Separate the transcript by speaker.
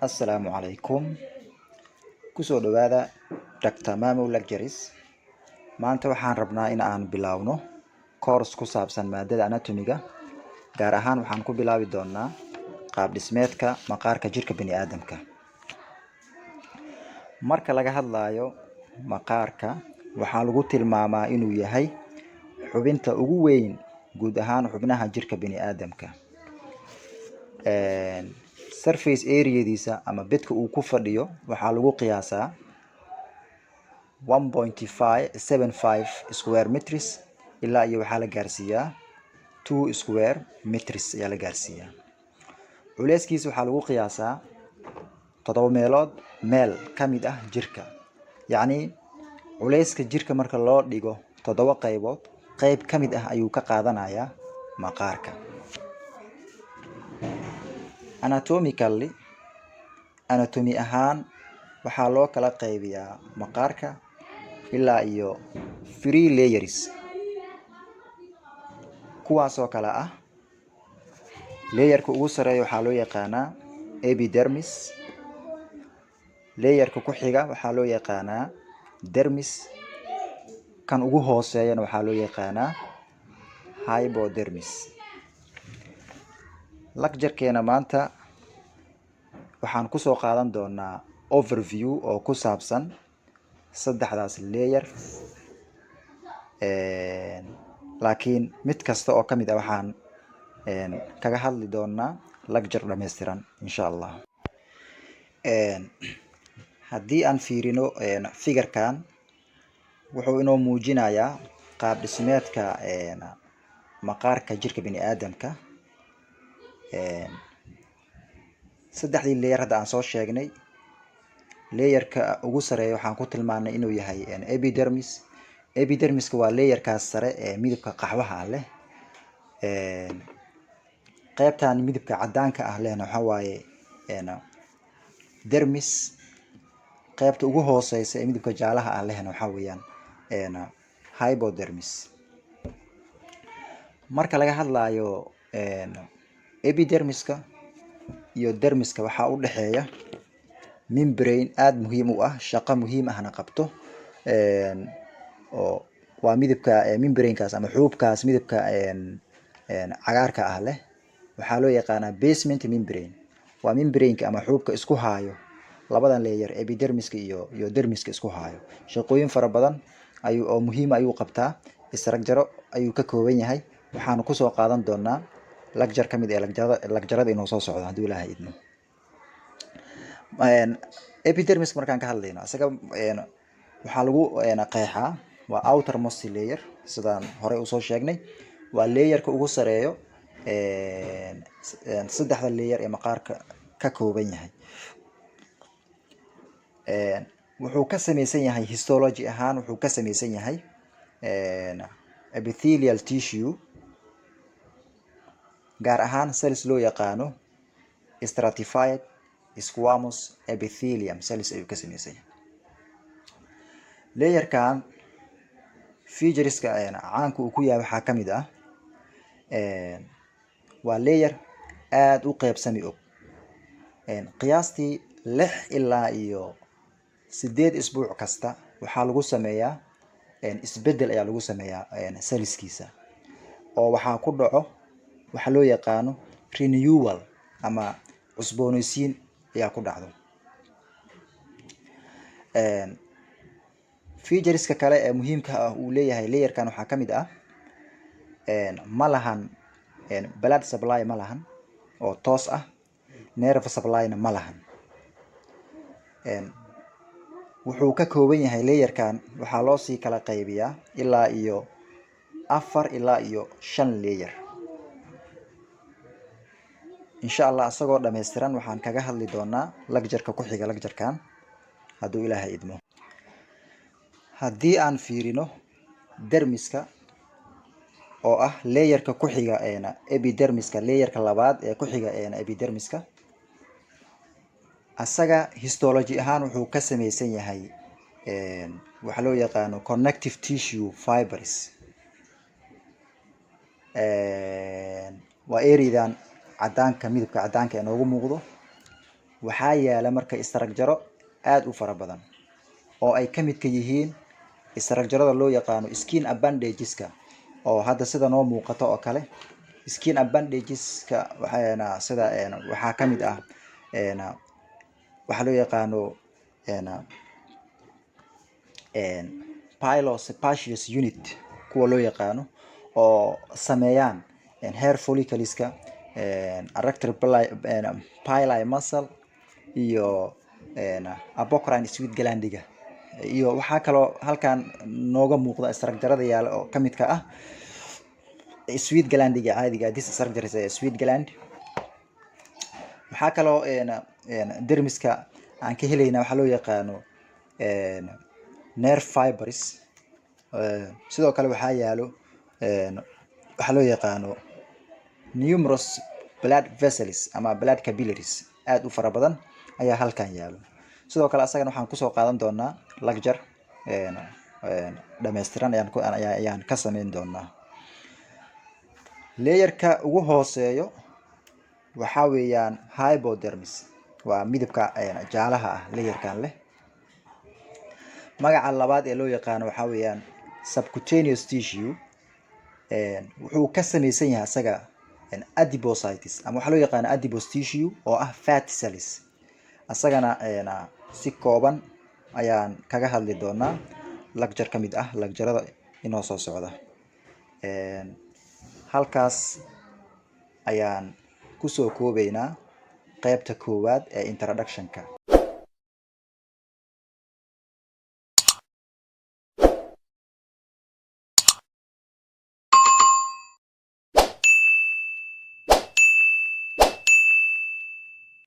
Speaker 1: Assalaamu calaykum. Kusoo dhawaada Dr. Mamo Lectures. Maanta waxaan rabnaa in aan bilaawno course ku saabsan maadada anatomy-ga. Gaar ahaan waxaan ku bilaabi doonaa qaab dhismeedka maqaarka jirka bini'aadamka. Marka laga hadlayo maqaarka, waxaa lagu tilmaamaa inuu yahay xubinta ugu weyn guud ahaan xubnaha jirka bini'aadamka. Surface area-diisa ama bedka uu ku fadhiyo waxaa lagu qiyaasaa 1.575 square meters, ilaa iyo waxaa la gaarsiiyaa 2 square meters ayaa la gaarsiiyaa. Culeyskiisa waxaa lagu qiyaasaa 7 meelood meel ka mid ah jirka. Yacni culeyska jirka marka loo dhigo 7 qaybood, qayb ka mid ah ayuu ka qaadanayaa maqaarka. Anatomically, anatomy ahaan, waxaa loo kala qaybiyaa maqaarka ilaa iyo three layers, kuwaasoo kala ah: layerka ugu sareeya waxaa loo yaqaanaa epidermis, layerka ku xiga waxaa loo yaqaanaa dermis, kan ugu hooseeyana waxaa loo yaqaanaa hypodermis. Lecture-keena maanta waxaan kusoo qaadan doonaa overview oo ku saabsan saddexdaas layer, laakiin mid kasta oo kamid ah waxaan kaga hadli doonaa lecture dhammaystiran, insha Allah. Haddii aan fiirino figure-kan, wuxuu inoo muujinayaa qaab dhismeedka maqaarka jirka bini'aadamka. Saddexdii layer hadda aan soo sheegnay, layerka ugu sareeya waxaan ku tilmaanay inuu yahay epidermis. Epidermiska waa layerkaas sare ee midabka qaxwaha ah leh. Qaybtan midabka cadaanka ah lehna waxaa waaye dermis. Qaybta ugu hooseysa ee midabka jaalaha ah lehna waxaa weeyaan hypodermis. Marka laga hadlayo epidermiska iyo dermiska, waxaa u dhexeeya membrane aada muhiim u ah, shaqo muhiim ahna qabto, oo waa midabka membranekaas ama xuubkaas midabka cagaarka ah leh. Waxaa loo yaqaanaa basement membrane. Waa membraneka ama xuubka isku haayo labadan layer, epidermiska iyo dermiska isku haayo. Shaqooyin fara badan ayuu oo muhiim ayuu qabtaa. Structure ayuu ka kooban yahay. Waxaanu kusoo qaadan doonaa lecture kamid ee lecturada inuu soo socdo, hadduu Ilaahay idmo. Epidermiska markaan ka hadlayno, isaga waxaa lagu qeexaa waa outermost layer. Sidaan horey usoo sheegnay, waa layerka ugu sareeyo saddexda layer ee maqaarka ka kooban yahay. Wuxuu ka sameysan yahay, histology ahaan, wuxuu ka sameysan yahay epithelial tissue, gaar ahaan cells loo yaqaano stratified squamous epithelium cells ayuu ka sameysan yahay. Layerkan featureska caanka uu ku yahay waxaa kamid ah waa layer aada u qeybsami og. Qiyaastii 6 ilaa iyo 8 isbuuc kasta waxaa lagu sameeyaa isbedel ayaa lagu sameeyaa cellskiisa, oo waxaa ku dhaco waxa loo yaqaano renewal ama cusbooneysiin ayaa ku dhacdo. Featureska kale ee muhiimka ah uu leeyahay layerkan waxaa kamid ah ma lahan blood supply, ma lahan oo toos ah, nerve supply-na ma lahan. Wuxuu ka kooban yahay layerkan, waxaa loo sii kala qaybiyaa ilaa iyo afar ilaa iyo shan layer. Insha Allah, isagoo dhammaystiran waxaan kaga hadli doonaa lectureka ku xiga lecturekan, hadduu Ilaahay idmo. Haddii aan fiirino dermiska, oo ah layerka ku xiga epidermiska, layerka labaad ee ku xiga epidermiska, asaga histology ahaan wuxuu ka sameysan yahay waxaa loo yaqaano connective tissue fibers. Waa areadan cadaanka, midabka cadaanka ee noogu muuqdo. Waxaa yaala marka structure aada u fara badan oo ay ka midka yihiin structurada loo yaqaano skin appendageska, oo hadda sida noo muuqato oo kale. Skin appendageska waxaana sida waxaa ka mid ah waxaa loo yaqaano pilosebaceous unit, kuwa loo yaqaano oo sameeyaan hair follicleska, arrector pili muscle iyo apocrine sweat glandiga. Iyo waxaa kaloo halkan nooga muuqda structurada yaala oo kamidka ah sweat glandiga caadiga. This structure is a sweat gland. Waxaa kaloo dermiska aan ka helayna waxaa loo yaqaano nerve fibers. Sidoo kale waxaa yaalo waxaa loo yaqaano numerous blood vessels ama blood capillaries aada u fara badan ayaa halkan yaalo. Sidoo kale asagana waxaan kusoo qaadan doonaa lecture dhameystiran ayaan ka sameyn doonaa. Layerka ugu hooseeyo waxaa weeyaan hypodermis, waa midabka jaalaha ah layerkan leh. Magaca labaad ee loo yaqaano waxaa weeyaan subcutaneous tissue. Wuxuu ka sameysan yahay asaga adipocytes ama waxaa loo yaqaano adipose tissue oo ah fat cells. Asagana si kooban ayaan kaga hadli doonaa lecture ka mid ah lecturada inoo soo socda. Halkaas ayaan kusoo koobeynaa qeybta koowaad ee introductionka.